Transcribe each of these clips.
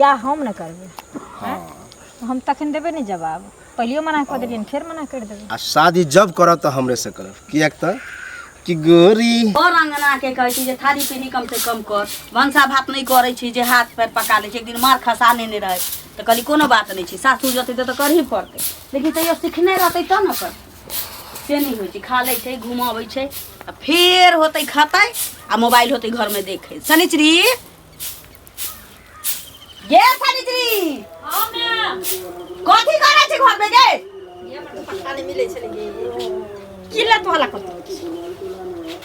बियाह हम ने करबै। हम तखन देबै ने जवाब। पहिलियो मना कऽ देलियनि, फेर मना करि देबै। आ शादी जब करब तऽ हमरे से करब, किएक तऽ कि गोरी घर अङ्गनाके कहै छी जे थारी पीढ़ी कमसँ कम कर, भनसा भात नहि करै छी जे हाथ पैर पका लै छी। एक दिन मार खसा नेने रहै तऽ कहली कोनो बात नहि छै, सासुर जेतै तऽ करही पड़तै, लेकिन तैयो सिखने रहतै तब ने करतै। से नहि होइ छै, खा लै छै, घुमबै छै आ फेर होतै खतै आ मोबाइल होतै घरमे देखै। शनिचरी गे, शनिचरी, कथी करै छै घरमे गे? की लए तू हल्ला करतै?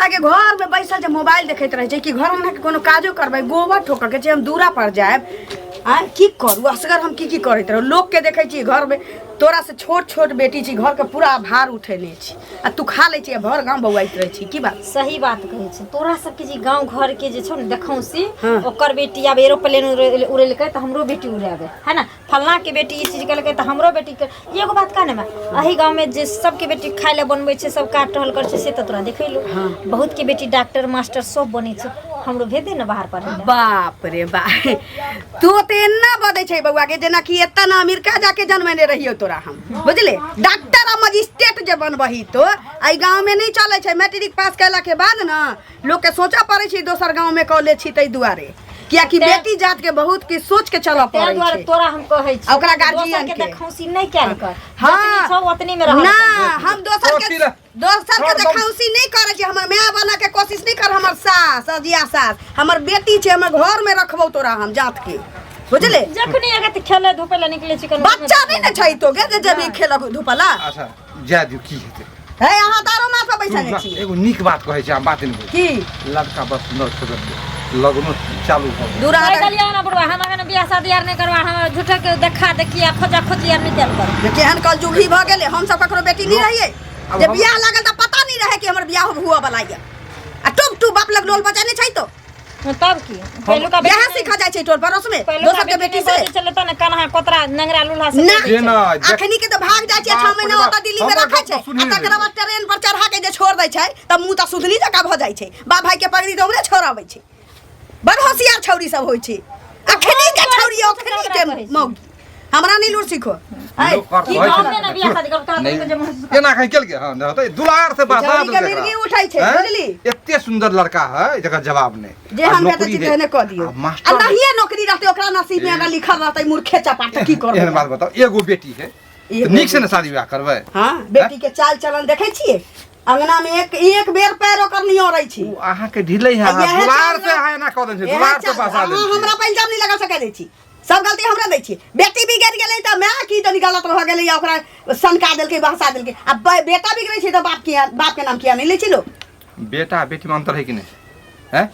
आगे घरमे बैसल जे मोबाइल देखैत रहै छै कि घर अंगनाके कोनो काजो करबै? गोबर ठोकऽके छै, हम दूरा पर जायब। आँय, की करू असगर हम? की की करैत रहू? लोकके देखै छी घरमे तोरा से छोट छोट बेटी छी, घरके पूरा भार उठेने छी आ तू खा लै छी आ भर गाँव बौआइत रहै छी। की बात? सही बात कहै छै। तोरा सबके जे गाँव घरके जे छौ ने देखौंसी, ओकर बेटी आब एरोप्लेन उड़ेलकै तऽ हमरो बेटी उड़ेबै है ने, फल्लाँ के बेटी ई चीज केलकै तऽ हमरो बेटी के। एगो बात कह ने माय, एहि गाँवमे जे सबके बेटी खाय लए बनबै छै, सब काज टहल करै छै, से तऽ तोरा देखेलू। बहुत के बेटी डॉक्टर मास्टर सब बनै छै, हमरो भेज दे ने बाहर पढ़ै लए। बाप रे बाप, तू तऽ एना बजै छै बौआ के जेनाकि एतऽ ने अमेरिका जाके जन्मेने रहियौ तोरा हम, बुझले? डॉक्टर आ मजिस्ट्रेट जे बनबही तो एहि गाँवमे नहि चलै छै। मैट्रिक पास कयलाके बाद ने लोकके सोचऽ पड़ै छै दोसर गाँवमे कॉलेज छी, ताहि दुआरे कियाकि बेटी जातके बहुत किछु सोच के चलऽ ताहि पड़ै दुआरे छै। तोरा हम कहै छी आ ओकरा गार्जियन दोसर के के। देखौंसी नहि कयल कर। हाँ। जतनी छौ ओतनी मे रहल ना कर। हम दोसर के सोची रह। दोसर के छोड़ दम। देखौंसी नहि करै छी। हमर माय बना के कोशिश नहि कर। हमर सास, अजिया सास हमर बेटी छै, हमर घर में रखबौ तोरा हम जात के, बुझले? जखनी अगर तऽ खेले धूपे लए निकले छी कोनो बच्चा नहि ने छै तो गे जे जेबी खेलक धूपला। अच्छा जाय दियौ, की हेतै? हे, अहाँ तारो माथ पर बैसल ना, छी। एगो नीक बात कहै छी, अहाँ बात नहि बुझै। की? लड़का बड़ सुन्दर खोजल, लगनो चालू भऽ गेल। दूरा कहि देलियै ना बुढ़वा, हम अखन बियाह शादी आर नहि करबा। हम झूठे के देखा देखी आ खोजा खोजी आर नहि कयल कर। जे केहन कलयुगी भऽ गेलै। हम सब ककरो बेटी नहि रहियै अब जे हम- बियाह लागल तऽ पता नहि रहै कि हमर बियाह हुअ वाला यऽ आ टुप टुप बाप लग लोल बजाने छै तो तब की पहिलुका बेटी इएह नहि- सीखा जाइ छै टोल पड़ोस में पहिलुका दोसर के बेटी नहि से बजै छलै तऽ ने कन्हा कोतरा नंगरा लूल्हा से ना। कहि दै जे छलै। ना देख- अखनी के तऽ भाग जाइ छै, 6 बाप महीना रे बाप, ओतऽ दिल्ली में हमर रखै गप छै तऽ सुनही आ नहि तकरा बाद ट्रेन पर चढ़ा के जे छोड़ दै छै तऽ मुँह तऽ सुधनी जकाँ भऽ जाइ छै। बाप भाई के पगड़ी तऽ हमरे छोड़ाबै छै। बड़ होशियार छौरी सब होइ छै अखनी के छौरी, अखनी के मौगी। हमरा नहीं लूर सीखो। लोक कर की कहै छै गाँवमे ने बियाह शादी करब तोरा नहीं, तऽ जे महसूस एना कहीं केलकै? हाँ, नहि होतै। दुलार से बसा छौरी के देलकै मिर्गी एकरा। उठै छै, हैं? बुझली? एते सुंदर लड़का है जकर जवाब नहीं। जे आ हम नौकरी कहते छी है। तेहने कऽ दियौ। आ आ मास्टर नहिये नौकरी रहतै, ओकरा नसीब में अगर लिखल रहतै मूर्खे चपाट तऽ की करबै? एहन बात बताओ, एगो बेटी है एगो तऽ नीक से ने शादी विवाह करबै? हाँ, बेटी के चाल चलन देखै छियै? अंगना में एक एक बेर पैर ओकर नहीं अड़ै छी। ओ अहाँके ढिलै है, आ इएह दुलार चाल से अहाँ एना कऽ देने छी, इएह दुलार से चाल- बसा देने अहाँ छी। हमरा पर इल्जाम नहीं लगा सकै छी, सब गलती हमरा दै छी। बेटी बिगड़ि गेलै तऽ माय की तनी गलत भऽ गेलै या ओकरा सनका देलकै, बहसा देलकै। आ बेटा बिगड़ै छै तऽ बाप के बाप के नाम किया नहि लै छै लोक? बेटा बेटी में अंतर है कि नहीं हैं?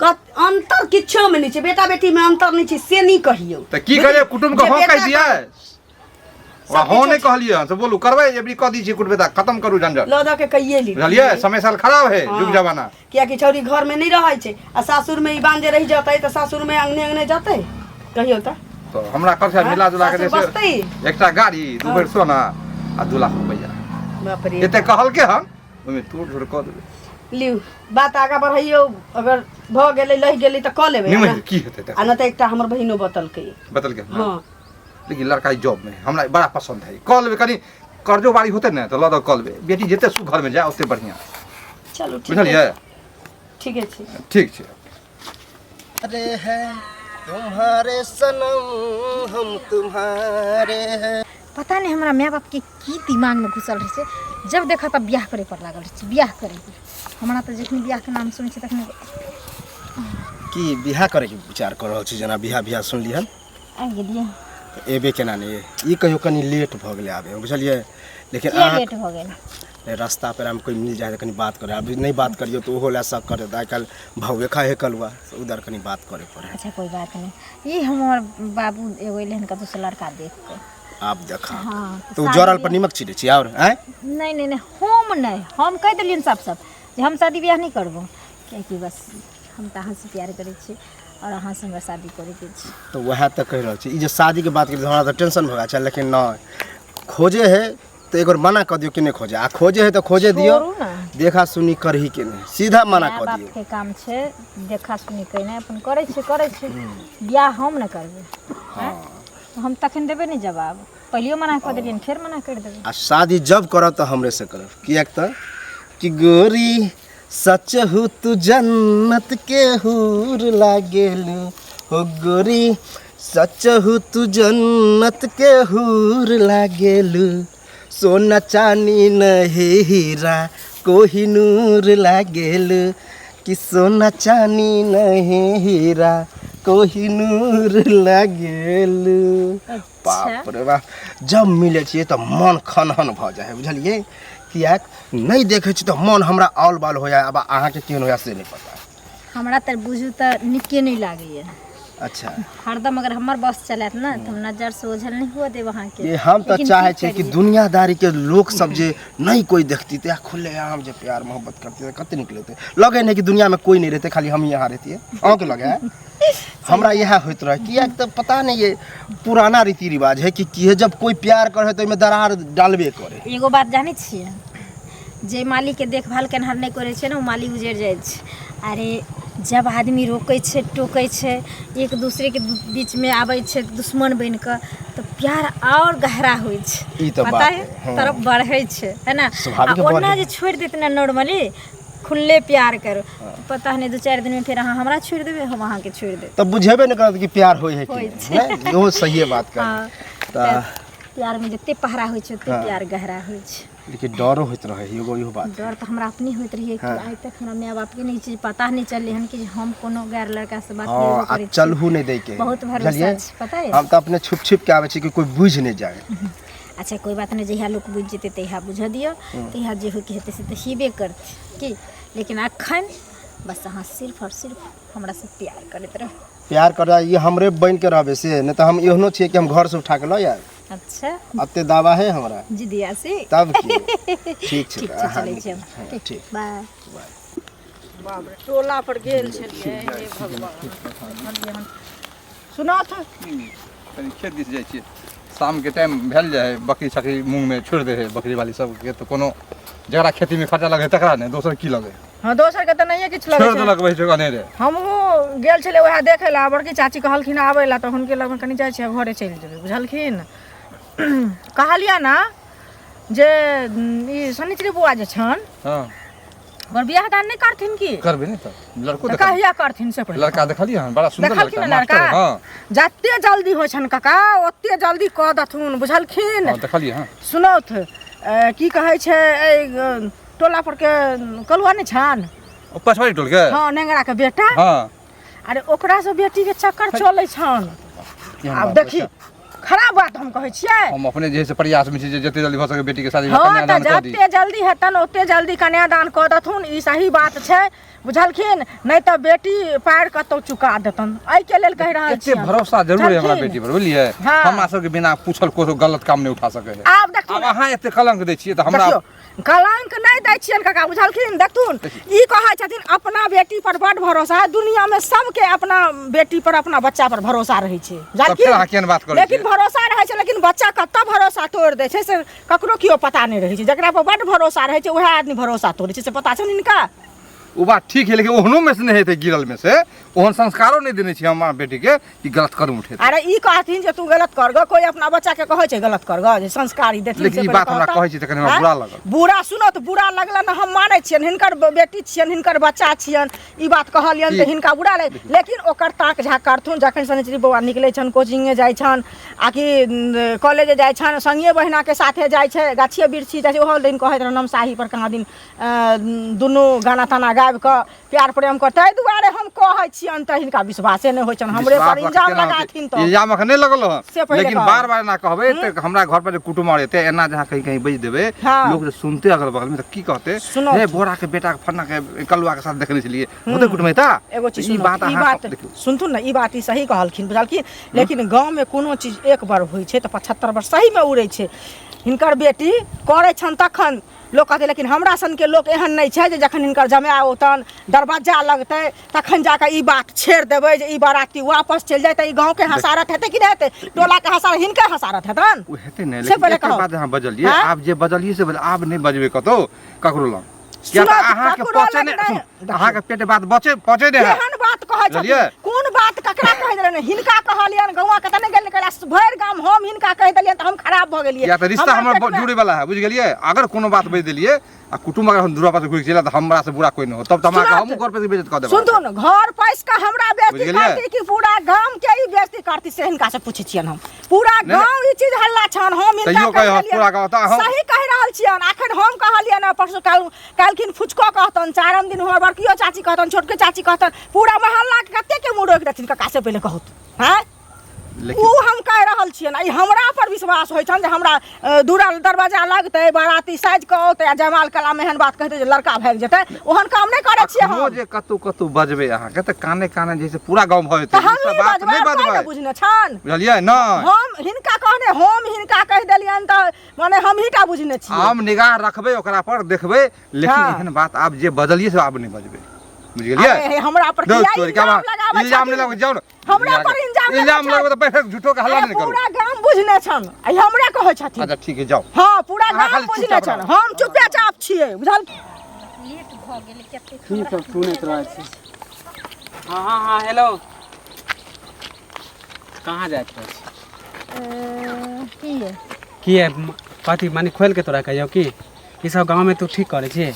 अंतर किछो में नहि छै। बेटा बेटी में अंतर नहि छै से नहि कहियौ। तऽ की करियै कुटुम्ब के? जे हँ बेटा कहि दियै? सब हँ किछो नहि कहलियै हन से बोलू, करबै एबरी कऽ दै छियै कुटुम्ब खत्म करू झंझट। लऽ दऽ के कहिए ली। बुझलियै, समय साल खराब है, हाँ। युग जमाना। कियाकि छौरी घरमे नहि रहै छै आ सासुरमे ई बान जे रहि जेतै तऽ सासुरमे अङ्गने अङ्गने जेतै, कहियौ तऽ? तऽ हमरा खर्चा हाँ, मिला जुला के जे सासुर छै, बसतै? एकटा गाड़ी, 2 भरि सोना आ 2 लाख रुपैआ। बाप रे। एते कहलकै हन, ओहिमे तोड़ जोड़ कऽ देबै। लिउ, बात आगाँ बढ़ैयौ। अगर भऽ गेलै, लहि गेलै तऽ कऽ लेबै। निमन आ की हेतै आ नहि तऽ एकटा हमर बहिनो बतलकै। बतलकै? हँ। लेकिन लड़का जॉब में है, हमरा बड़ा पसंद है, कऽ लेबै। कनि कर्जो बाड़ी होतै ने तऽ लऽ दऽ कऽ लेबै। बेटी जते सुख घरमे जाय ओते बढ़िआँ। चलू ठीक। बुझलियै? ठीके छै। ठीक छै। अरे है तुम्हारे सनम, हम तुम्हारे हैं। पता नहि हमरा माय बापके की दिमागमे घुसल रहै छै, जब देखऽ तब बियाह करे पर लागल रहै छै, बियाह करे पर। हमरा तऽ जखनी बियाहके नाम सुनै छै तखने की बियाह करैके विचार कऽ रहल छी? जेना बियाह बियाह सुनली हन। आबि गेलियै। तऽ एबे केना नहि, ई कहियो कनि लेट भऽ गेलै आबैमे, बुझलियै? लेकिन किया अहाँ लेट भऽ गेल? रास्ता पेरामे कोइ मिल जाए तऽ कनि बात करे। अभी नहि बात करियौ तऽ ओहो लए शक करत। आइ काल्हि भावे खाइ है कलुआ, उधर कनि बात करे पड़े। अच्छा, कोइ बात नहि। ई हमर बाबू एगो एलै हन कतहुसँ लड़का देख कऽ। आब देखा। हाँ। तऽ ओ जरल पर निमक छिटै छी आओर आँय? नहि नहि नहि, हम नहि, हम कहि देलियनि साफ साफ जे हम शादी बियाह नहि करबो, कियाकि बस हम तऽ अहाँसँ प्यार करै छी आओर अहाँसँ हमरा शादी करैके छै। तऽ वएह तऽ कहि रहल छी। ई जे शादीके बात करी तऽ हमरा तऽ टेंशन भऽ गेल छै, लेकिन नहि खोजे है तऽ एक बेर मना कऽ दियौ कि नहि खोजे आ खोजे है तऽ खोजे दियौ छोड़ू ने देखा सुनी करही के नहि सीधा मना माय कऽ दियौ बापके काम छै देखा सुनी केनाइ अपन करै छै करै छै बियाह हम ने करबै हँ हम तखन देबै ने जवाब पहिलियो मना कऽ देलियनि फेर मना करि देबै आ शादी जब करब तऽ हमरे से करब किएक तऽ कि गोरी सच हु तू जन्नत के हूर लागेलू हो गोरी सच हु तू जन्नत के हूर लागेलू सोना चानी नहीं हीरा कोहिनूर लागेलू कि सोना चानी नहीं हीरा कोहिनूर लागेलू बाप रे बाप जब मिलै छियै तऽ मन खनहन भऽ जाइ है बुझलियै किएक नहि देखै छी तऽ मन हमरा औल बाल हो जाए आब अहाँके केहन होया से नहि पता हमरा तऽ बुझू तऽ नीके नहि लागैए अच्छा हरदम अगर हमर बस चलत ने तऽ हम नजर से ओझल नहि हुअ देब अहाँके ये हम तऽ लेकिन चाहे की छियै कि करियै? दुनियादारी के लोक सब जे नहीं कोई देखती तऽ खुले आम जे प्यार मोहब्बत करती तऽ कते निक लगतै लगे नहीं कि दुनिया में कोई नहीं रहते खाली हम यहाँ रहती अहाँके लगे है हमरा इएह होइत रहे किएक तऽ पता नहीं ये पुराना रीति रिवाज है कि की है जब कोई प्यार करे तऽ ओहिमे दरार डालबे करे एगो बात जानै छियै जे मालीके देखभाल केनहार नहि करै छै ने ओ माली उजड़ि जाइ छै अरे जब आदमी रोकै छै टोकै छै एक दूसरेके बीचमे आबै छै दुश्मन बनि कऽ तऽ प्यार आओर गहरा होइ छै ई तऽ पता बात है है, हँ। तरफ बढ़ै छै है ना आ स्वाभाविक ओना बढ़ै। जे छोड़ि देत ने नॉर्मली खुल्ले प्यार करू तऽ पता नहि 2-4 दिनमे फेर अहाँ हमरा छोड़ि देबै हम अहाँके छोड़ि देबै तब बुझेबे नहि करत कि प्यार होइ है कि होइ नहि नहि? इहो सहिए बात हँ कहली तऽ प्यारमे जते पहरा होइ छै ओते हँ। प्यार गहरा होइ छै लेकिन डरो होइत रहै एगो इहो बात डर तऽ हमरा अपने होइत रहियै कि हँ। आइ तक हमरा माय बापके नहि ई चीज पता नहि चललै हन कि हम कोनो गैर लड़कासँ बात हँ नहि आ करै छी चलहु नहि दैके है, बहुत भरोसा बुझलियै छै पता है हम तऽ अपने छुप छुप के आबै छी कि कोई बुझि नहि जाए अच्छा कोइ बात नहि जहिया लोक बुझि जेतै तहिया बुझऽ दियौ तहिया जे होइके हेतै से तऽ हेबे करतै की लेकिन अखन बस अहाँ सिर्फ आओर सिर्फ हमरासँ प्यार करैत रहू प्यार कर ई हमरे बनि के रहबै से नहि तऽ हम एहनो छियै कि हम घर से उठा के लऽ आयब अच्छा एते दावा है हमरा जिदिया से तब की ठीक छै ठीक तऽ छै अहाँ चलै छी हम हँ, ठीक ठीक बाय बाप रे टोला पर गेल छलियै हे भगवान सुनत कनि खेत दिस जाइ छियै शामके टाइम भेल जाइ है बकरी छकरी मूँगमे छोड़ि दै है बकरी वाली सबके तऽ कोनो जकरा खेतीमे खर्चा लगै है तकरा नहि दोसर की लगै है हँ दोसरके तऽ नहिए किछु लगै छोड़ि छै देलक वही जगह नहि रहे हमहूँ गेल छलियै उएह देखै लए बड़की चाची कहलखिन आबै लए तऽ हुनके लगमे कनि जाइ छियै घरे चलि जेबै बुझलखिन कहलियै ने जे ई शनिचरी बुआ जे छनि हँ ओकर बियाह दान नहि करथिन की करबै ने तऽ लड़को तऽ देखलियै कहिया करथिन से पहिले लड़का देखलियै हन बड़ा सुन्दर देखलखिन लड़का ने लड़का मास्टर हँ जते जल्दी होइ छनि काका ओते जल्दी कऽ देथुन बुझलखिन हँ देखलियै हँ सुनौथ की कहै छै एहि टोला पर के कलुआ नहि छनि ओ पछवाड़ी टोल के हँ नेंगरा के बेटा हँ अरे ओकरा से बेटी के चक्कर चलै छनि केहन आब बात देखी छै? खराब बात हम कहै छियै हम अपने जे है से प्रयास में छी जे जते जल्दी भऽ सके बेटी के शादी में हँ तऽ कन्यादान कऽ दी जते जल्दी हेतनि ओते जल्दी कन्यादान कऽ देथुन ई सही बात छै बुझलखिन नहि तऽ बेटी पार कतौ चुका देतनि एहिके लेल कहि रहल एते छियनि भरोसा जरूर है हमरा बुझलखिन? बेटी पर बुझलियै हँ। हमरा सबके बिना पूछल कोनो गलत काम नहि उठा सकै है आब देखथुन आब अहाँ एते कलंक दै छियै तऽ हमरा देखियौ कलंक नहि दै छियनि काका बुझलखिन देखथुन ई कहै छथिन अपना बेटी पर बड भरोसा है दुनिया में सबके अपना बेटी पर अपना बच्चा पर भरोसा रहै छै तब फेर अहाँ केहन बात करै लेकिन छियै? भरोसा रहै छै लेकिन बच्चा कतऽ भरोसा तोड़ि दै छै से ककरो केओ पता नहि रहै छै जकरा पर बड भरोसा रहै छै उएह आदमी भरोसा तोड़ै छै से पता छनि हिनका ओ बात ठीक है लेकिन ओहनो में से नहि हेतै गिरल में से ओहन संस्कारो नहि देने छी हम अपना बेटी के कि गलत कदम उठेतै अरे ई कहथिन जे तू गलत कर गऽ कोई अपना बच्चा के कहै छै गलत कर गऽ जे संस्कारी देथिन लेकिन से ई पहिले बात हमरा कहता। कहै छी तऽ कनि हमरा आँय? बुरा लागल। बुरा सुनो तऽ बुरा लगलन हम मानै छियनि हिनकर बेटी छियनि हिनकर बच्चा छियनि ई बात कहलियनि तऽ की? हिनका बुरा लागि लेकिन ओकर ताक झाक करथुन जखन शनिचरी बौआ निकलै छनि कोचिंगे जाइ छनि आ कि कॉलेजे जाइ छनि संगिए बहिनाके साथे जाइ छै गाछिए बिरछी जाइ छै ओहो दिन कहैत रहन हम साही पर कहाँ दिन दुनू गाना ताना गाबि कऽ प्यार प्रेम कर ताहि दुआरे हम कहै छियनि तऽ हिनका विश्वासे नहि होइ छनि हमरे पर विश्वास इल्जाम केना होतै? लगाथिन तऽ इल्जाम अखन नहि लगल हन से पहिले लेकिन कहब। बार बार एना कहबै तऽ हमरा घर पर जे कुटुम आर एतै एना जहाँ कहीं कहीं बजि देबै हाँ। लोक जे सुनते अगल बगल में तऽ की कहते सुनौ। हे बोरा के बेटा के फन्ना के कलुआ के साथ देखने छलियै बहुते कुटुम एता एगो चीज ई सुनू, बात ई अहाँ बात देखियौ सुनथुन ने ई बात ई सही कहलखिन बुझलखिन लेकिन गाँवमे कोनो चीज एक बार होइ छै तऽ 75 बार सहीमे उड़ै छै हिनकर बेटी करै छनि तखन लोक कहतै, लेकिन हमरा सनके लोक एहन नहि छै जे जखन हिनकर जमाय औतन दरवाजा लगतै तखन जाकऽ ई बात छेड़ देबै जे ई बाराती वापस चलि जाय, तऽ ई गाँवके हसारत हेतै कि नहि हेतै? टोलाके हसारत हिनकर हसारत हेतन। ओ हेतै नहि, से लेकिन पहिले एके कहू। बात अहाँ बजलियै। आँय? आब जे बजलियै से बजलियै, आब नहि बजबै कतौ ककरो लग, किया सुनत, तऽ अहाँके ककरो पचे लग नहि। नहि। सुन, अहाँके पेट बात बचे पचे नहि है। केहन बात कहै छथिन? बुझलियै? कोन बात ककरा कहि देलियनि? हिनका कहलियनि, गौआ के तऽ नहि गेलियनि कैला, भरि गाम हम हिनका कहि देलियनि तऽ हम खराब भऽ गेलियै। किया तऽ रिश्ता हमर हमर पेटमे- जुड़े वाला है, बुझि गेलियै? अगर कोनो बात बजि देलियै आ कुटुम्ब अगर हम दूरा पर से घुरि चलि तऽ हमरा से बुरा कोई नहि हो, तब तऽ हमरा सुनत। हमहूँ घर पर से बेइज्जत कऽ देब। सुनथुन, घर पैस कऽ हमरा बेइज्जती बुझि गेलियै? करती कि पूरा गाम के ई बेइज्जती करती, से हिनका से पूछै छियनि हम। पूरा नहि, गाँव ई चीज हल्ला छन, हम हिनका तैयो कहि कहियो देलियनि। पूरा गाँव तऽ हम- सही कहि रहल छियनि। अखन हम कहलियनि हँ, परसू काल्हि काल्हिखिन फुचको कहतन, चारम दिन हमर बड़कियो चाची कहतन, छोटके चाची कहतन, पूरा मोहल्ला के कते के मुँह रोकि देथिन कक्का, से पहिले कहू हँ। लेकिन ओ हम कहि रहल छियनि, ई हमरा पर विश्वास होइ छनि जे हमरा दूरा दरवाजा लगतै, बाराती साजि कऽ औतै आ जयमाल कलामे एहन बात कहतै जे लड़का भागि जेतै, ओहन काम नहि करै छियै अखनो हम। जे कतौ कतौ बजबै अहाँके तऽ काने काने जे छै पूरा गाँव भऽ जेतै। तऽ हम ई सब ई बात बजबै नहि आओर कोइ बजबै, ने बुझने छनि। बुझलियै? नहि, हम हिनका कहने, हम हिनका कहि देलियनि तऽ माने हमही टा बुझने छियै। हम निगाह रखबै ओकरा पर, देखबै, लेकिन हँ। एहन बात आब जे बजलियै से आब नहि बजबै, बुझि गेलियै? अरे हे, हमरा पर दौ किया तोरी के इल्जाम आब लगाबै इल्जाम नहि छथिन? लगबै, जाउ ने। हमरा पर इल्जाम लगबै इल्जाम छथिन। लगबै तऽ बैठक झूठो के हल्ला अरे नहि करू। पूरा गाम बुझने छन, आ हमरा कहै छथिन। अच्छा ठीक है, जाउ। हँ, पूरा अहाँ गाम खाली बुझने चुपचाप छन। रहू। हम चुपे चाप छियै, बुझल? लेट भऽ गेलै कतेक। की सब सुनैत रहै छी? हँ हँ हँ, हेलो, कहाँ जाइत रहै छी? की ये? की है कथी माने खोलि के तोरा कहियौ कि ई सब गाँवमे तू ठीक करै छी?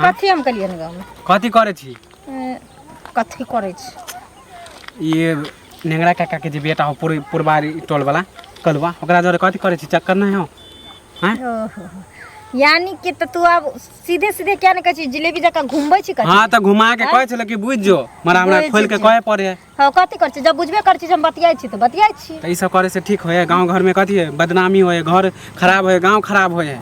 कथी हम कलियै गाँवमे? कथी करै छी? कथी करै छी? ई नेंगरा काका के जे बेटा हो पुरबारी टोल वाला कलुआ, ओकरा जरे कथी करै छी? चक्कर नहि हो? आँय? ओहो, यानी कि तऽ तू आब सीधे सीधे क्या नहि कहै छी, जिलेबी जकाँ घुमबै छी कथी? हाँ, तऽ घुमा के कहै छलै कि बुझि जो, मरा हमरा बुझि खोलि के जो। कहे पड़े है। हँ, कथी करै छी? जब बुझबे करै छी जे हम बतियाइ छी तऽ बतियाइ छी। तऽ ई सब करे से ठीक होय है? गाँव घर में कथी है, बदनामी होय है, घर खराब होय है, गाँव खराब होय है।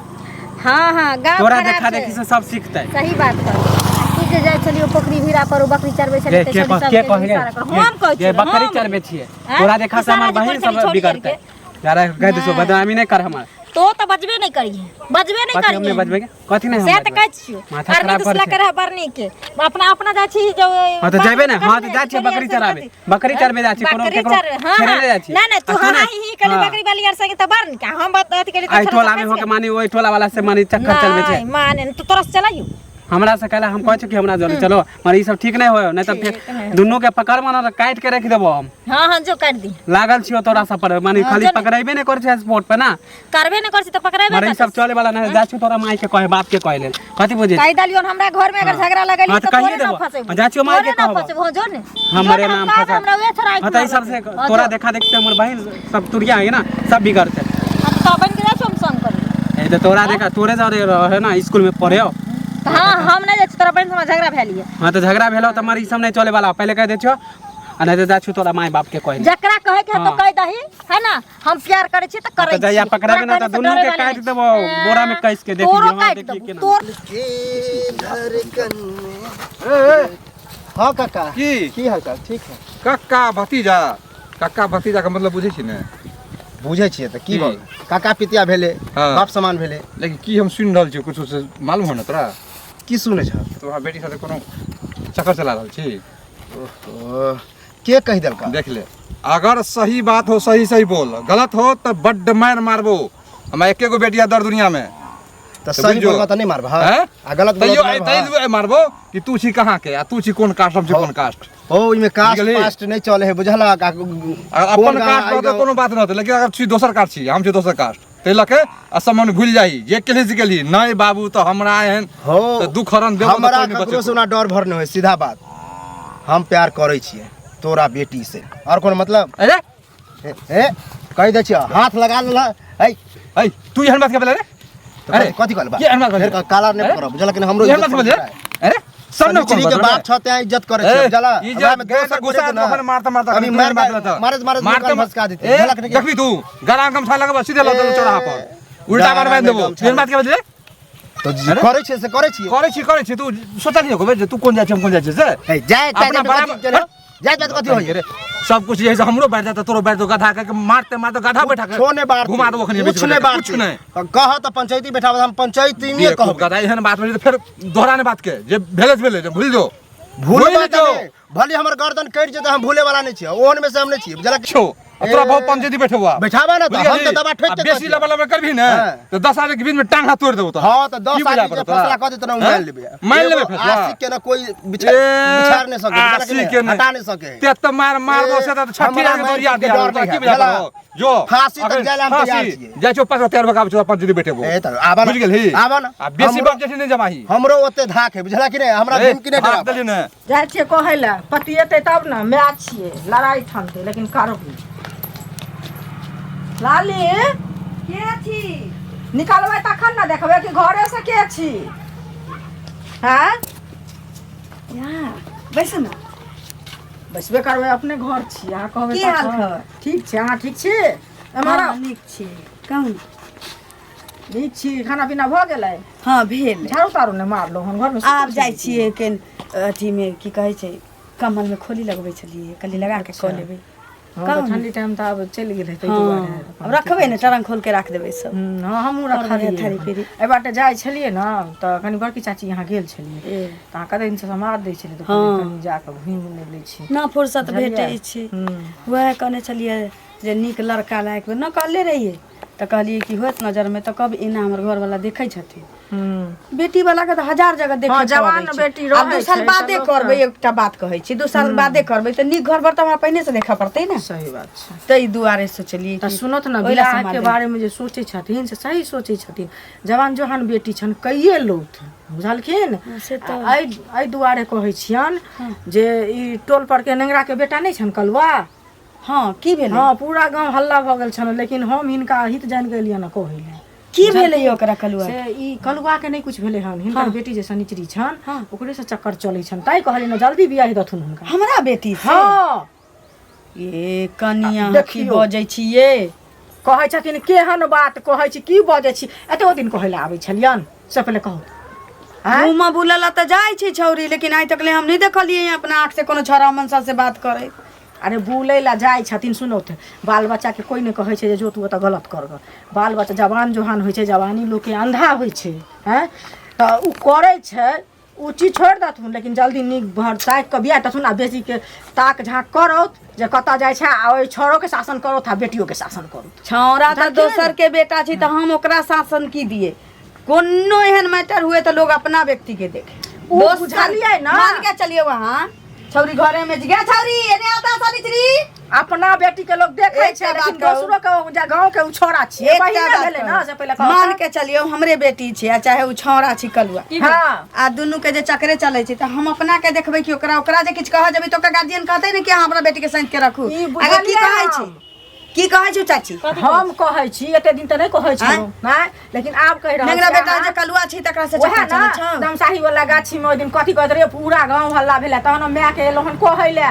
हाँ हाँ, गाँव तोरा खराब देखा छै। देखी से सब सीखतै। सही बात कहै तू, जे जाइ छलियै पोखरी भीड़ा पर ओ बकरी चरबै छलै के तऽ के छली के सबके कहे इशारा कर। हम कहै ये छियै, बकरी हम। चरबै छियै? आँय? तोरा देखा से इशारा हमर जे बहिन करै छली सब छोड़ी बिगड़तै। करके। जारा कह दे, बदनामी नहि कर हमर। तो तऽ बजबे नहि करिहे, बजबे नहि कथी हमने करिहे। बजबै के? कथी नहि हम से तऽ बजबै? कहै छियौ। माथा आर नहि खराब करै दुसला छै। करे बरनी के अपना अपना जाइ छी जो। हाँ तऽ जेबै ने, हाँ तऽ जाइ छियै बकरी चराबे, बकरी चरबे जाइ छियै, कोनो बकरी केकरो चरबे, हाँ छेड़े हाँ। नहि जाइ छियै। नहि नहि, तू आ हाँ सुनै? ही ही कली हाँ। बकरी वाली आर संगे तऽ बड़ नीक हम बात अथी करी। एहि टोला में होके मानी ओहि टोला वाला से मानी चक्कर चलबै छै। नहि माने तू तोरा से चलाइयो। हमरा से कहला, हम कहै छियै कि हमरा जरे चलो, मगर ई सब ठीक नहि होय, नहि तऽ फेर दुनू के पकड़ मानो तऽ काटि के राखि देबो हम। हाँ हाँ, जो काटि दी। लागल छियो तोरा सब पर, माने हाँ, खाली जो ने। पकड़ेबे नहि करै छै स्पॉट पे ना। करबे नहि करै छी तऽ पकड़ेबे मगर ई सब चले वाला नहि, जाइ छियौ तोरा माय के कहे, बाप के कहे लेल, कथी बुझै? कहि देलियौ हमरा घर में अगर झगड़ा लगेली हाँ, तऽ तऽ कहिए तोरे ना देबो। फंसेबो। जाइ छियौ माय के तोरे ना कहबो। फंसेबो। हाँ, जो ने। हमरे जो ने, नाम हम कहब, फंसा। हमरा उहे छोड़ा। हाँ तऽ ई सब से तोरा देखा देखते हमर बहिन सब तुरिया है ना, सब बिगड़तै। तो बन के जाइ छियौ, हम संग करी। ए तऽ तोरा देखा तोरे जरे रहे ना स्कूल में पढ़े हो। तऽ हाँ, हम नहि जाइ छी, तोरा बहिन से हमरा झगड़ा भेल ये। हाँ तऽ झगड़ा भेलो तऽ मर ई सब नहि चले वाला, पहिले कह दै छियौ, आ नहि तऽ जाइ छियौ तोरा माय बाप के कहे। जकरा कहे के है तो हाँ। कहि दही है ना, हम प्यार करै छी तऽ करै तऽ जहिया छी। पकड़ेबे ना तोरा तऽ कहने से दुनू के डरे वाली काटि नहि देबो, छी। बोरा में कस के देखियो, तोरो हाँ, काटि देखियो देबो केना। तोर। हाँ काका। की? की हाल चाल? ठीक है। कक्का भतीजा, कक्का भतीजा के मतलब बुझै छी ने? बुझै छियै तऽ की की? भऽ गेल? काका पितिया भेलै। हाँ। बाप समान भेलै। लेकिन की हम सुनि रहल छी कुछो से मालूम हो ने तोरा? की सुनै छह? तोरा बेटी साथे कोनो चक्कर चला रहल छी। ओहो, के कहि देलका? देख ले, अगर सही बात हो सही सही बोल, गलत हो तऽ बड्ड मारि मारबो। हमरा एके गो बेटिया दर दुनिया में। तऽ सही बुझियौ। बोलबा तऽ नहि मारबह? हैं? आ गलत बोलबा तैयो तऽ मारबह? तै दुआरे मारबो कि तू छी कहाँ के आ तू छी कोन कास्ट, हम छी कोन कास्ट। हो, ओहिमे कास्ट बुझि गेलही? पास्ट नहि चले है, बुझलक? आ अगर कोन अपन गाँव, कास्ट एहि रहतै गाँव- कोनो बात रहतै, लेकिन अगर छी दोसर कास्ट छी, हम छी दोसर कास्ट, ताहि लऽ के आ सम्बन्ध भूलि जाही जे केलही से केलही। नहि बाबू, तऽ हमरा एहन हो तऽ दुख हरण देबो तऽ हमरा कोइ नहि ककरो से बचेतौ। ओना डर भर नहि होइ। सीधा बात, हम प्यार करै छियै तोरा बेटी से, आओर कोनो मतलब? अरे ए, ए कहि दै छियै, हाथ लगा लेलह ऐ। ऐ, तू एहन बात के बोले रे? तऽ अरे, कथी कहल बा? की एहन बात फेर कहलियै? काला नहि अरे? पकड़ब, बुझलक कि हमरो एहन बात इज्जत बोले पड़ै। अरे सब ने शनिचरी के बाप छ तें इज्जत करै छै, बुझलक? इज्जत हमरा मे गए दोसर तऽ गुस्सा करे तखन मारता मारता अभी तू मार बात रहता। मारत मारत मारते मुँह भसका देतै, ए, बुझलक ने? देखबी तू गला गमछा लगबा सीधे लऽ देबो चौराहा पर उल्टा गला बार बांधि देबो। गमछा एहन बात के बदले तो जे करै छियै से करै छियै। करै छी, करै छी। तू सोचलियै कहबै जे तू कोन जाइ छी, हम कोन जाइ छी से ए, जाय अपना अपना बराबर- जात पात कथी होइए रे सब कुछ यही से हमरो बैठ जाता तोरो बैठ दो गधा के मारते मारते गधा बैठा के छो ने बात घुमा दो अखनी कुछ ने बात कुछ नहीं कह त पंचायती बैठाबो हम पंचायती में बेवकूफ कहब गधा एहन बात में तऽ फेर दोहरा ने बात के जे भेले से भेले जे भूल जो भूल भूल जो भले हमर गर्दन कटि जेतै हम भूले वाला नहीं छियै ओहन में से हम नहीं छियै बुझलक छो आ तोरा बहुत पंचायती बैठे हुआ बैठाबा ना त हम त दबा ठोक आ बेसी लबा लबा करबी ने हाँ। तो 10 आदमी के बीच में टांग हाथ तोड़ देबो तो हां त 10 आदमी के फैसला क देत ना मान लेबै मान लेबै फैसला आशिक के ना कोई बिछार नहीं सके बुझलक आशिक के नहीं? हटा नहीं सके ते त मार मार दो से त छठी हमरा रात के दरिया मार के दिया डर तोरा नहीं की है, बुझा बुझला? पड़ो? जो फांसी तक अखन जाय ला हम तैयार फांसी, छियै। जाइ छौ पाँच तैयार भऽ के आबै छौ पंचायती बैठेबो ए त आबा ना बुझि गेलही आबा ना आ बेसी हमरो- बात जेठी नहीं जमाही हमरो ओते धाक है बुझला कि नहीं हमरा ए, धमकी नहीं हाथ डराबा देली ने जाइ छियै कहै लए पति एतै तब ने माय छियै लड़ाइ ठनतै लेकिन करबै लाली के छी निकालबै तखन ने देखबै कि घरे से के छी हैं यहाँ बैसू ने बैसबे करबै अपने घर छी अहाँ कहबै की हाल तखन। खबर? ठीक छै अहाँ ठीक छी एम्हर हँ, आउ। नीक छी कहू ने। नीक छी खाना पीना भऽ गेलै हँ भेल झाड़ू ताड़ू नहि मारलहुँ हन घरमे आब जाइ छियै केन अथीमे की कहै छै कमलमे खोली लगबै छलियै कहलियै लगा के कऽ लेबै हँ, कहू तऽ ने। ठंडी टाइम तऽ आब चलि गेलै ताहि हँ दुआरे आब रखबै ने टरंक खोल के राख देबै सब हँ हमहूँ रखलियै थारी पीरी। एहि बाटे जाइ छलियै ने तऽ कनि बड़की चाची यहाँ गेल छलियै ए, तऽ अहाँ कते दिनसँ समाद दै छलियै तऽ हँ। कहलियै कनि जाकऽ घुमि नहि लै छी ना फुर्सत बुझलियै? भेटै छै हूँ। वएह कहने छलियै जे नीक लड़का लायक न कहले रहियै तऽ कहलियै कि होत नजरमे तऽ कब एना हमर घरवाला देखै छथिन हूँ बेटी वाला के तऽ हजार जगह देखे हँ, जवान पड़ै छै। बेटी आब रहै 2 साल छै बादे तऽ लोक करबै एकटा बात कहै छी 2 साल बादे करबै तऽ नीक घर बर तऽ हमरा पहिने से देखऽ पड़तै ने सही बात छै ताहि दुआरे सोचलियै तऽ कि सुनत ने ओहि लए बियाह समाद के देबै। बारे में जे सोचै छथिन से सही सोचै छथिन जवान जोहान बेटी छनि कैये लौथ बुझलखिन से तऽ- आ एहि एहि दुआरे कहै छियनि जे ई टोल पर के नेंगरा के बेटा नहि छनि कलुआ हँ की भेलै हँ पूरा गाँव हल्ला भऽ गेल छनि लेकिन हम हिनका हित जानि गेलियनि हँ कहै लए की भेलै ओकरा कलुआ से ई कलुआ के नहि कुछ भेलै हन हिनकर बेटी जे शनिचरी छनि हँ। ओकरे से चक्कर चलै छनि ताहि कहलियनि हँ, जल्दी बियाह देथुन हुनका हमरा बेटी से हँ ए कनिया अहाँ की देखियौ। बजै छियै कहै छथिन केहन बात कहै छी की बजै छी एते दिन कहै लए आबै छलियनि से पहिले कहू आँय? घूमऽ बुलऽ ला तऽ जाइ छै छौरी लेकिन आइ तक ले हम नहि देखलियै अपना आँख से कोनो छौड़ा मनसा से बात करै अरे बुलै लए जाइ छथिन सुनौथ बाल बच्चाके कोइ नहि कहै छै जे जो तू ओतऽ गलत कर गऽ बाल बच्चा जवान जोहान होइ छै जवानी लोकके अन्धा होइ छै आँय तऽ ओ करै छै ओ चीज छोड़ि देथुन लेकिन जल्दी नीक घर ताकि कऽ बियाह देथुन आ बेटीके ताक झाँक करौथ जे कतऽ जाइ छै आ ओहि छौड़ोके शासन करौथ आ बेटियोके शासन करौथ छौड़ा तऽ दोसर के बेटा छै तऽ हम ओकरा शासन की दिए कोनो एहन मैटर हुए तऽ लोग अपना व्यक्ति के देखे ओ दोसर- बुझलियै ना? मान के चलिए वहाँ छौरी घरे में गे छौरी एने आता सनिचरी अपना बेटी के लोग देखै छै एकटा बात लेकिन कहू। दोसरो के जे गाँव के ओ छौड़ा छियै एकटा बहिने बात भेलै कहू। ने से पहिले कहू मान के चलियौ हमरे बेटी छै आ चाहे ओ छौड़ा छै कलुआ हँ आ दुनू के जे चकरे चलै छै तऽ हम अपना के देखबै कि ओकरा ओकरा जे किछु कहऽ जेबै तऽ ओकर गार्जियन कहतै ने कि अहाँ हमरा बेटी के सैंत के रखू ई अगर की बुझलियै कहै हम। छी की कहै छी चाची हम कहै छी एते दिन तऽ नहि कहै छलहुँ नहि लेकिन आब कहि रहल नेंगरा छी बेटा अहाँ। जे कलुआ छै तकरा से वएह चक्कर ने चलै छौ दमसाही वाला गाछी में ओहि दिन कथी कहैत रहियै पूरा गाँव हल्ला भेलै तहन हम मायके एलहुँ हन कहै लए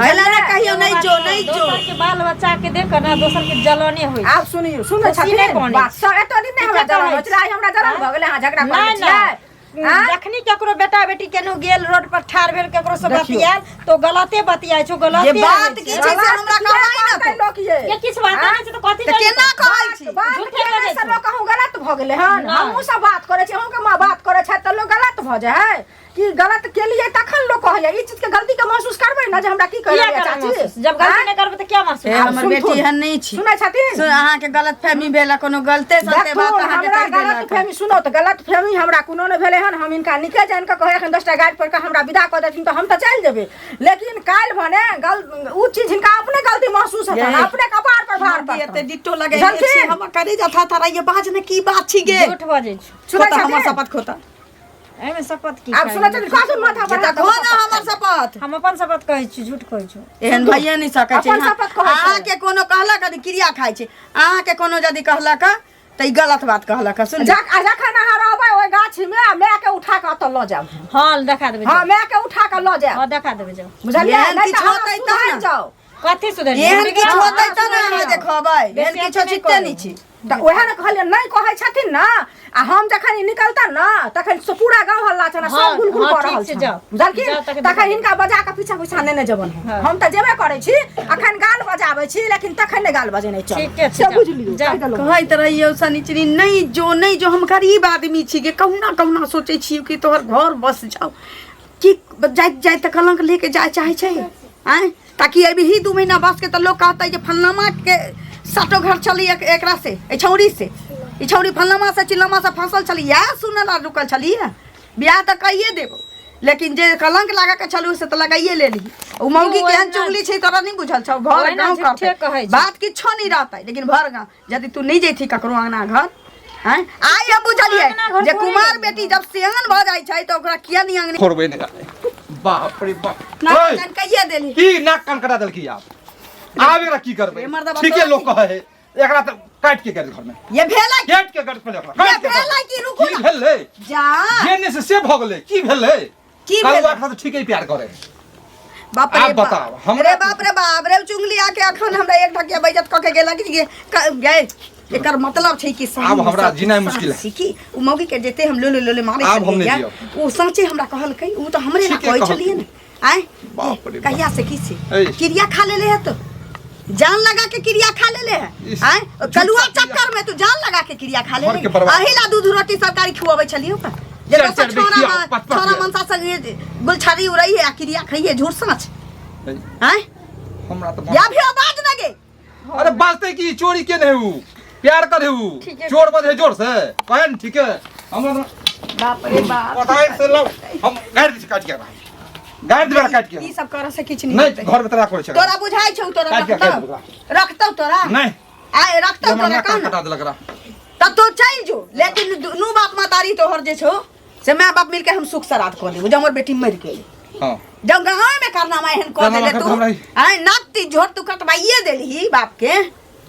अहिला ने कहियो नहि जो नहि जो दोसर के बाल बच्चा के देख के ना दोसर के जलने होइ आब सुनियौ सुनै खुशी नहि छथिन बनै बात सब एते दिन नहि हमरा ठीके जलन कहै होइ छलै आइ हमरा जलन भऽ गेलै अहाँ झगड़ा करै नहि छियै नहि जखनी केकरो बेटा बेटी केनो गेल रोड पर ठाढ़ भेल केकरो से देखियौ। बतियाल तो गलते बतियाय छौ गलते जे बात रहै की छै से हमरा कहबै ने कहै तू। लोक ये ये किछु बात नहि छै तऽ कथी तऽ केना कहै छी बात झूठे केने बजै से छौ। लोक कहूँ गलत भऽ गेलै हन नहि। हमहूँ सब बात करै छी अहूँके माँ बात करै छथि तऽ लोक गलत भऽ जाइ है कि गलत केलियै तखन लोक कहैया ई चीजके गलतीके महसूस करबै ने जे हमरा की किया कहै करबै चाची महसूस? जब गलती नहि करबै तऽ क्या महसूस ए, आब हमर सुनथुन। बेटी एहन नहि छी सुनै छथिन सुन अहाँके गलत फहमी भेल कोनो गलते सलते बात देखथुन, अहाँके हमरा कहि गलत देलक फहमी सुनो तऽ गलत फहमी हमरा कोनो नहि भेलै हन हम हिनका नीके जानि कऽ कहै एखन 10टा गाड़ि पढ़ि कऽ हमरा विदा कऽ देथिन तऽ हम तऽ चलि जेबै लेकिन काल्हि भने गल उ चीज हिनका अपने गलती महसूस हेतनि ये। अपने कपार पर भार एते पड़तनि डिट्टो लगेने छी बुझलखिन? हमर करेजा थरथराइए बाज ने की बात छी गे झूठ बजै छौ सुनै खोता हमर छथिन? शपथ खोता एहिमे शपथ की आब सुनै छथिन कहथुन माथा पर तऽ हाथ खो ना हमर शपथ हम अपन शपथ कहै छी झूठ कहै छौ एहन भइए नहि सकै छै अपन शपथ कहै छै। अहाँके कोनो कहलक यदि क्रिया खाइ छै अहाँके कोनो यदि कहलक तऽ ई गलत बात कहलक सुन जखन अहाँ रहबै ओहि गाछीमे आ मायके उठा कऽ ओतऽ लऽ जायब हँ देखा देबै हँ मायके उठा कऽ लऽ जायब हँ देखा देबै जाउ बुझलियै एहन नहि किछु तऽ अहाँ होतै तब सुधरि ने। जाउ कथी सुधरि एहन किछु होतै तब ने अहाँ देखबै एहन बेसी किछु अथी नहि चित्ते नहि करू। छी तऽ उएह ने कहलियै नहि कहै छथिन ने आ हम जखन ई निकलतन ने तखन से पूरा गाँव हल्ला छन हाँ, सब गुलगुल हाँ, कऽ ठीक रहल छै, छन जाउ। बुझलखिन जाउ, तखन तखन हिनका बजा कऽ पीछा पीछा नेने जेबन हम हाँ। हम तऽ जेबे करै छी अखन गाल बजाबै छी लेकिन तखन नहि गाल बजेने चल ठीके छै, से जाउ, बुझलियौ जाउ। कहि देलहुँ। कहैत रहियौ शनिचरी नहि जो नहि जो हम गरीब आदमी छी गे कहुना कहुना सोचै छियौ कि तोहर घर बस जाउ की जाइत जाइत तऽ कलंक लेके जाय चाहै छै आँय ताकि अभी 2 महीना बस के तऽ लोग कहतै जे फलनामा के सातो घर चली एकरा से एहि छौड़ी से ई छौड़ी फलनामा से चिलनामा से फंसल छली इएह सुनऽ ला रुकल छली बियाह तऽ कहिए देबो लेकिन जे कलंक लगा के छलू से तऽ लगाइए लेली ओ मौगी ओहिना- केहन चुगली छै तोरा नहि बुझल छौ भर ओहिना गाँव झूठे करतै कहै छै। बात किछो नहि रहतै लेकिन भर गाँव यदि तू नहि जैती ककरो अंगना घर हैं आइ हम बुझलियै अंगना घर जे थोड़े कुमार गेलियै। बेटी जब सियान भऽ जाइ छै तऽ ओकरा किया नहि अंगने छोड़बै नहि बाप रे बाप नाक ओए, कान कहिया देली की नाक कान कटा देलकी आब आब एकरा की करबै रे मर्दबा, ठीके तोरा लोक कहै है एकरा तऽ काटि के घर में ये भेलै काटि के घर में एकरा ये काटि के भेलै की रुकू की ना भेलै जा जे ने से भऽ गेलै की भेलै की भेलै? कलुआ के ठीके प्यार करे बाप रे आब बाप। बताउ, हमरा- रे बाप रे बाप रे चुंगली आके अखन हमरा एक ढकिया बेइज्जत कऽ के गेला कि गए एकर मतलब छै कि सही आब में हमरा सब जीनाइ किछु मुश्किल है। सीखी उ मौगी के जेते हम लोले लोले मारे आब हम छलियै नहि या, उ सचे हमरा कहलकै उ तऽ हमरे ला ठीके कहै कहलकै। छलियै ने आय बाप रे बाप। कहिया से की छै ऐ। क्रिया खा लेले है तो जान लगा के क्रिया खा लेले है इस- आय कलुआ झूठा क्रिया। चक्कर में तू जान लगा के क्रिया खा घर लेले के बर्बाद। अही ला दूध रोटी सरकारी खुआबै छलियै ओकरा जे चारि दोसर चारि बेर छोरा खियाओ, में- पाँच पाँच छोरा बेर। मनसा संगे गुलछड़ी उड़ै है आ क्रिया खाइए झूठ सच ऐ, आय हमरा तऽ या भी आवाज न गे अरे बाजते की चोरी के नहीं हूँ प्यार करे हूँ ठीके। चोर बजे जोर से कहे न ठीक है हमरा बाप रे बाप पता से लो हम गाड़ दिस काट के गाड़ दिबा काट के ई सब करऽ से किछु नहीं नहीं होतै। घर में तोरा करे छै तोरा बुझाइ छौ तोरा काटि के रखतौ काटि देबा। रखतौ तोरा नहीं आय रखतौ हमरा तोरा नाक कह कान ना कटा देलक रा तब तो चलि जो लेकिन दुनू बाप महतारी तोहर जे छौ से माय बाप मिलके हम सुख श्राद्ध कऽ लेबो जब हमर बेटी मरि गेल हां जब गाँव में कारनामा एहन कऽ कारनामा देले करके तू हमरा आय नाक ती झोर तू कटवाइए देलही बाप के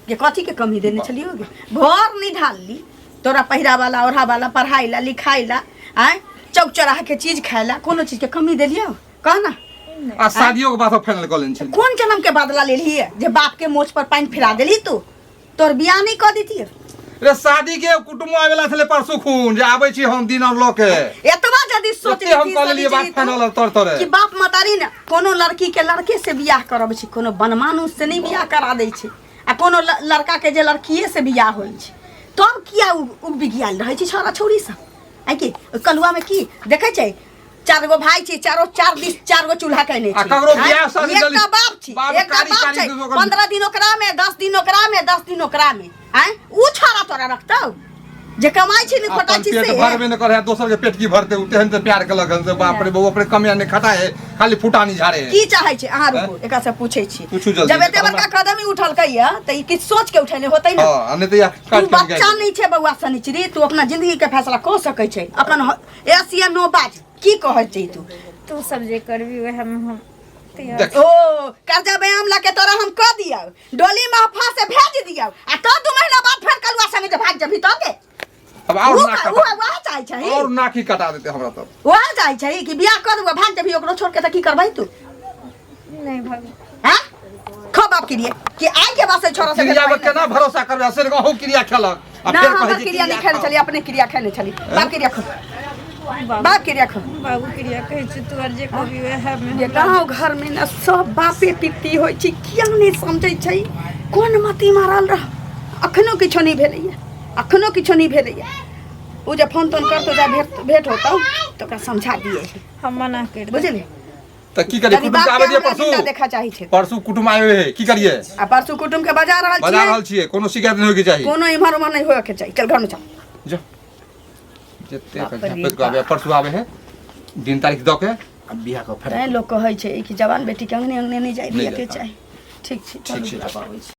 जे कथी के कमी देने छलियो गे घर नहीं ढालली तोरा पहिरा वाला ओढ़ा वाला पढ़ाई ला लिखाई ला आय चौक चौराहा के चीज खाए ला कोनो चीज के कमी देलियो कह ना आ शादियों के बात फाइनल कऽ लेने छली कोन जन्म के बदला लेलही जे बाप के मोछ पर पानि फिरा देली तू तोर बियाह नहीं कऽ देतियै रे शादी के कुटुम्ब आवेला छले परसू खून जे आबै छी हम दिन और लऽ के एतबा यदि सोच एते हम लेती कऽ लेलियै बात सवित्री फाइनल तर तरे कि बाप मतारी ने कोनो लड़की के लड़के से बियाह करबै छै कोनो बनमानुष से नहीं बियाह करा दै छै आ कोनो लड़का के जे लड़किए से बियाह होइ छै तब किया उ बिगियाल रहै छै छौड़ा छौड़ी सब आइ की कलुआ में की देखै छै चार गो भाई छै चारो चार दिस चार गो चूल्हा केने आ छै ककरो आँय? बियाह शादी एकटा जल्दी- बाप छै बाप एकटा कारी- बाप कारी छै दूगो ओकर- 15 दिन ओकरा में 10 दिन ओकरा में 10 दिन ओकरा में आँय उ छोरा तोरा रखतौ जे कमाइ छै ने खोटाइ अपन छै पेट से भरबे न करे दोसर के पेट की भरते उ तेहन ते प्यार केलक हन से बाप रे बहु अपने कमिया ने खटा है खाली फुटानी झाड़े है की चाहै छै अहाँ रुकू एकरा से पूछै छी पूछू जल्दी, जब एते बड़का कदम ही उठलकै या तऽ ई किछु सोच के उठेने होतै ने हां आ नहीं तो या तू काट के बच्चा नहीं छै बौआ सनिचरी तू अपना जिंदगी के फैसला कऽ सकै छै अपन एस या नो बाज की कहै छै तू तू सब जे करबी वएह में हम तैयार देख ओ कर्जा बयाम ला के तोरा हम कह दियौ डोली महफा से भेज दियौ आ तो 2 महीना बाद फेर कलुआ संगे जे भाग जबही तो के अब और उ नाक उ कटा वह चाहै छै और नाक ही कटा देते हमरा तब वह चाहै छै कि बियाह कर देबो भाग जबही ओकरो छोड़ के त की करबै तू नहीं भाभी हैं खो बाप के लिए कि आइ के बाद से छोरा से क्रिया पर केना भरोसा करबै से कहू क्रिया खेलक आ ना फेर हमर कहै छै क्रिया नहीं खेने छली अपने क्रिया खेने छली बाप क्रिया खो बाप क्रिया खो बाबू क्रिया कहै छै तू आर जे कहबी वएह में ये गाँव घर में ना सब बापे पित्ती होइ छै किया नहीं समझै छै कोन मती मारल रह अखनो किछो नहीं भेलैया अखनो किछो नहीं भेलैया ओ जे फोन तोन करतो जा भेंट भेंट होतौ तऽ ओकरा समझा दिए हम मना कर देब। बुझली तऽ की करिए यदि कुटुम्ब के बाप आबै के दिअ हमरा परसू जिंदा देखा चाही छै परसू कुटुम्ब आबै है की करिए आ परसू कुटुम्ब के बजा रहल बजा छियै रहल छियै कोनो शिकायत नहि होइके चाही कोनो इम्हर उम्हर नहीं होए के चाही चल घर में चल जो जते बाप रे झपैत के आबै परसू आबै है दिन तारीख दऽ के आ बियाह के फेर तैं लोग कहै छै कि जवान बेटी के अंगने अंगने नहीं जाय नहि दिए के जाय, चाही ठीक छै ठीक चलू छै। बुलाबै छी।